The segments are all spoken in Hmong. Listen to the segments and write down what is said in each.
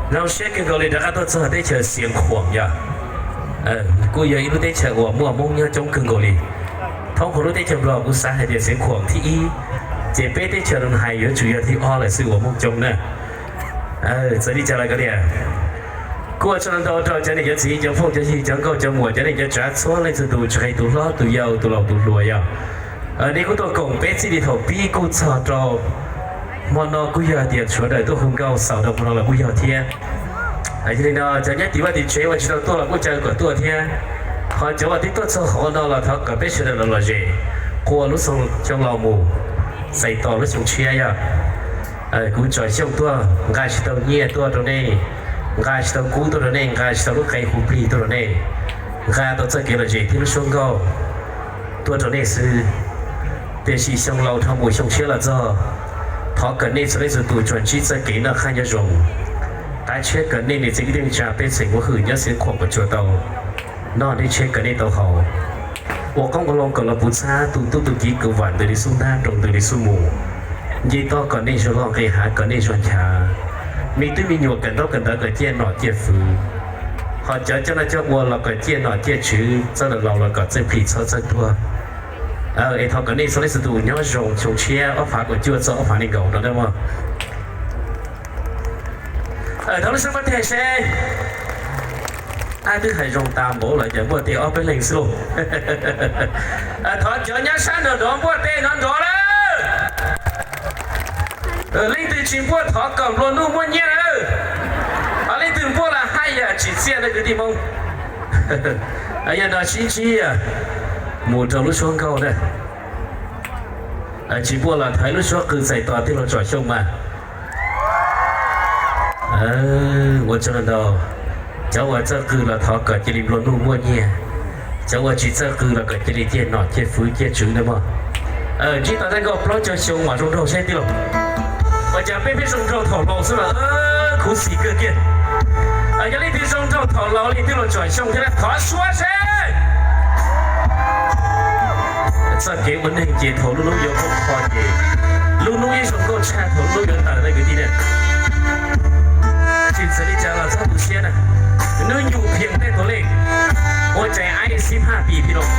Zoo siab kawg nkaus li rov qab tuaj txog teb chaws Xiav Khuam yog, kuj yog ib lub teb chaws uas muaj Hmoob nyob coob kawg nkaus li. Thoob hauv lub teb chaws Nplog kuv xav hais tias Xiav Khuam thib ib, ces peb teb chaws no hais yuav tsum yog thib ob lawm xwb uas Hmoob coob na. Txawm li cas los kav liam, kuj ua tsaug ntau rau cov niam cov txiv cov phooj cov ywg cov nkauj cov muam cov neej cov tsav txhua leej txhua tus, tsis hais tus hlob tus yau tus laus tus hluas yog, nej kuj tuaj koom peb txij li thaum pib kuj txog rau hmo no kuj yog tias tshuav daws tuaj hu nkauj xaus rau hmo no los kuj yog thiab. Yog li no cov nyob tim vaj tim tsev uas tsis tau tuaj los kuj caw kom tuaj thiab, ho cov uas twb tuaj txog hauv no los thov kom peb sawv daws los lom zem, qua lub xyoo laus mus, txais tos lub xyoo tshiab yog. Kuv tsom xyoo tuaj nqa tsis tau nyiaj tuaj rau nej, nqa tsis tau kub tuaj rau nej, nqa tsis tau lub qe hu plig tuaj rau nej, nqa tau txoj kev lom zem thiab lub suab nkauj tuaj rau nej xwb. Tiam sis xyoo laus dhau mus xyoo tshiab los txog, thov kom nej txhua leej txhua tus tsuas ntsib txoj kev noj qab nyob zoo, qab tshiab kom nej niam txiv kwv tij neej tsa pej xeem muaj hwm nyob Xiav Khuam kom tsuas tau noj, nej tshiab kom nej tau haus, ua qoob ua loo kom los puv txhab tus tub tus kiv kwv vam ntws li xub ntab rau ntws li xub mus, nce toj kom nej zoo loj nqis hav kom nej zoo nchav, me tub me nyuam kawm ntaub kawm ntawv kom ciaj nom ciaj fwv, ho cov coj noj coj ua los kom ciaj nom ciaj tswv txawj laus laus los kom txawj plig txhob txawj tuag. Es thov kom nej txhua leej txhua tus nyob zoo xyoo tshiab ob phav kaum cuaj txog ob phav nees nkaum no na mog. Thov lub suab pab teg seb, ab twb hais zoo tas npaum lawm ces npuaj teg ob peb leeg xwb lauj. Thov cov nyob sab nrov nrov npuaj teg nrov nrov lawm. Leej twg tsis npuaj thov kom nplua nuj muaj nyiaj lawm. Leej twg npuaj los haj yam tsim txiaj na kwv tij Hmoob. Yog no sib ntsib mus rau lub suab nkauj na. Tsis npuaj los thov ib lub suab qw txais tos tij laug Tsom Xyooj mas. Ua tsaug ntau. Cov uas txawj qw los thov kom cia li nplua nuj muaj nyiaj, cov uas tsis txawj qw los kom cia li ciaj nom ciaj fwv ciaj tswv na mog. Ntsib tau tag nkaus plaub caug xyoo mas zoo nraug seb tij laug. Ua cas peb pheej zoo nraug thaum laus xwb mas khuv xim kawg kiag. Yog leej twg zoo nraug thaum laus li tij laug Tsom Xyooj thiab na thov suab seb. Txoj kev ua neeg ces thaum lub hnub yuav poob qho ces lub hnub yeej zoo nkauj tshaj thaum lub hnub yuav tawm na kwv tij na. Tsis txawm li cas los txhob tu siab na. Hnub nyoog phiaj tej thaum lej, ua cas ai xib haj pis phi los.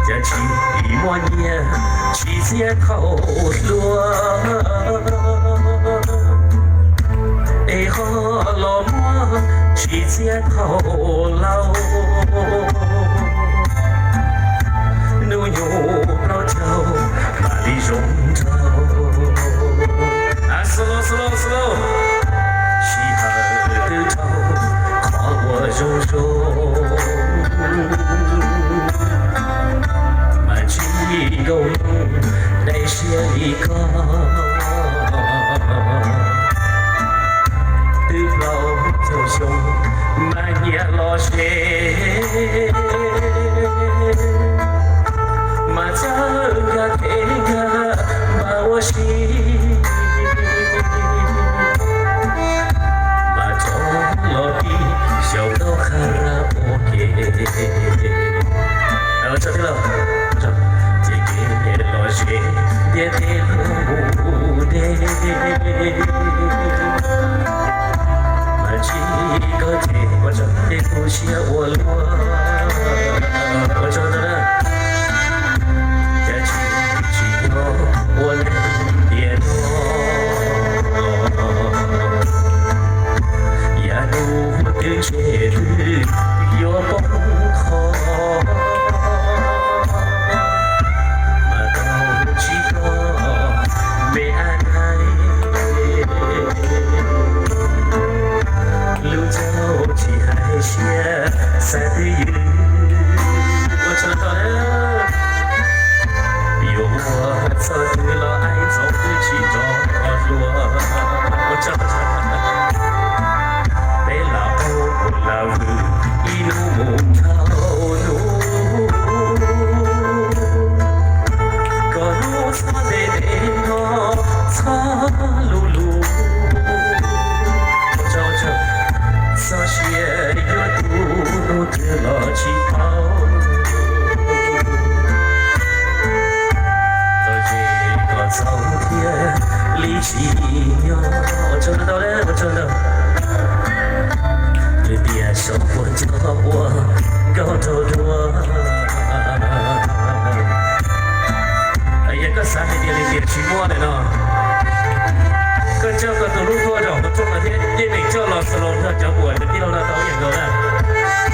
Cas tsis muaj nyiaj tsis txiaj thaum hluas, es ho los muaj tsis txiaj thaum laus. Hnub nyoog plaub caug mam li zoo nraug. Sij hawm twb dhau qhov uas zoo zoo, mas tsis nkauj lub dai siab li koj. Twb plaub caug xyoo mas nyias los ze, mas txawj nkag thev nkag npam ua si, mas rov los tib xyaum ntaub qha rab ua ke. Ces kev los ze ntiaj teb luag mus deb, mas tsis koj ces ua tsaug tej tu siab ua luaj. Ua tsaug ntau na. Cas tsis tsis nyob ua neeg tiam no, yav ntuj twb ntseg twb yuav poob qho, mas tau tsis tau me ab nai, lub caug tsis hais siab xav twj ywm. Ua tsaug ntau na. Yuav ua txoj twg los aib ntxoov twb tsis rov hluas. Ua tsaug. Peb lam qaug lam vwm ib hnub mus dhau hnub, kom hnub txhob ntev ntev no txhob luv luv. Txoj sia yuav tu hnub twg los tsis paub. Txoj sia kom txaus thiaj li Tsis nyob ua tsaug ntau, ua tsaug ntau. Tias saum puas nco puas nkauj rau dua. Yog koj xav hais tias li tias tsis muaj lawm no, koj coj koj tus hlub tuaj zaum mus rooj no thiab yeej meem coj los solo nrog cov uas nws tij laug no tau ib yam nkaus na.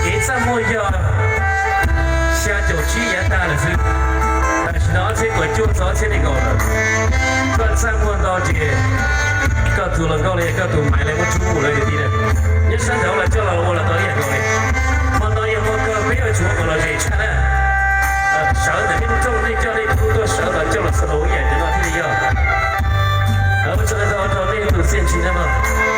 Kev txaj muag yog xya caum tsib yav tag lawm xwb. Tam sim no ob txhiab kaum cuaj txog ob txhiab nees nkaum lawm. Koj txaj muag ntau ces koj tus hluas nkauj los yog koj tus maiv los muab rub mus lawm tiag tiag. Nyob sab nraud los coj los ua los tau ib yam nkaus li. Hmo no yog hmo kawg peb yuav tsum ua kom lom zem tshaj na. Sawv ntawm nej lub rooj nej coj nej tus hlub tuaj sawv los coj los solo ib yam li no thiaj li yog. Ua tsaug ntau rau nej tus txiaj ntsig nawb mog.